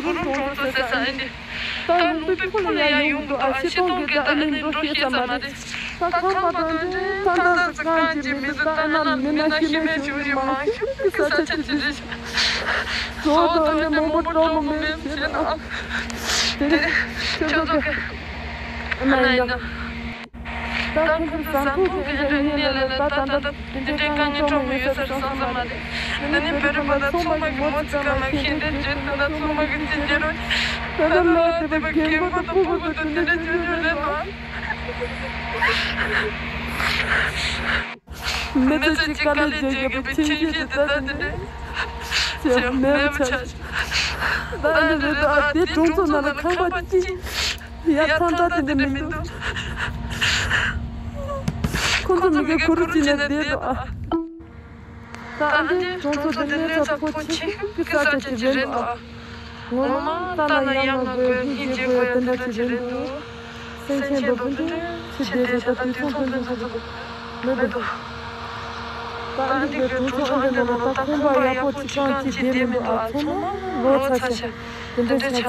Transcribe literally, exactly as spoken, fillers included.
བུ་རུ་གྲོང་ཚོ་ཟེར་ས་ཨེ་འདི། ད་ལུང་པའི་ཕུ་ལ་ཡང་ཡོང་འདུག་ཨ། ཤི་སྟོང་གི་ད་ཨ་ནི་འགྲོ་ཤེས་ས་མ་རེད། ད་ཁང་པ་དང་འདྲེ་ཐང་ཐང་ཟེར་གང་ཅི་མི་འདུག་ད་ཨ་ན་མི་ན་ཤི་ན་ཤི་མི་ཤི་མི་མང་ཤི་གི་ས་ཆ་ཅི་ཅི་ཞིག་བཟོ་དང་ནི་མང་པོ་འགྲོ་མི་མེད་ཟེར་ན། དེ་ནི་ཁྱོད་ཚོ་གི་ཨ་ན་ཡིན་ན། ད་ཁོང་ཚོ་ཟ་འཐུང་གི་ཨེ་འདྲ་ཡིན་ནའི་ལ་ལ་ད་ད་ད་དེ་འདྲའི་དཀའ་ངལ་འཕྲོག་མི་ཡོད་ས་རེད་བསམ་ས་མ་རེད། དེ་ནི་བོད་རིགས་པ་དང་ཚང་མ་གི་མོ་ཙི་ཀ་མ་ཤེས་འདྲ་བརྗོད་དེ་ན་ཚང་མ་གི་ཅི་བརྗོད་རོགས། ད་ད་ལ་དེ་བ་རྒན་པོ་དང་ཕྲུ་གུ་དང་དེ་འདྲ་བརྗོད་རྒྱུ་རེད་ལ། མི་ཚེ་གཅིག་དཀའ་ལས་བརྒྱབ་པའི་ཁྱིམ་གཞིས་དེ་ད་དེ་འདྲ་ཅི་མེད་པ་ཆགས། ད་འདི་རེད་ད། དེ་གྲོང་ཚོ་ནང་ལ་ཁང་པ་གཅིག་ཡ་ཐང་ད་དེ་འདྲ་མི་འདུག་ཁོང་ཚོ་མི་གའི་གུ་རུ་ཅི་ནས་བསྡད་འདུག་ཨ། ད་ཨ་འདི་གྲོང་ཚོ་དེ་གནས་ས་ཕོ་ཆེ་གི་ས་ཆ་ཅིག་རེད་འདུག་ཨ། ངོ་མ་ལྟ་ན་ཡ་ང་དགོས་སྙིང་རྗེ་དགོས་ཡ་དེ་འདྲ་ཅིག་རེད་འདུག་སེམས་ཅན་དང་མཐུན་སྒྲིལ་བྱེད་བསྡད་བྱས་ད་དུས་མཚུངས་མཐུན་སྒྲིལ་བྱེད་དགོས་མེད་འདུག་ད་ཨ་འདི་གི་གྲོང་ཚོ་ཨ་འདི་ནང་ལ་ད་ཁང་པ་ཡག་པོ་ཅིག་གང་ཅིག་བསྡད་མི་འདུག་ཨ། ཚང་མ་ལོ་ཚ་ཤག་དེ་འདྲ་ཆགས།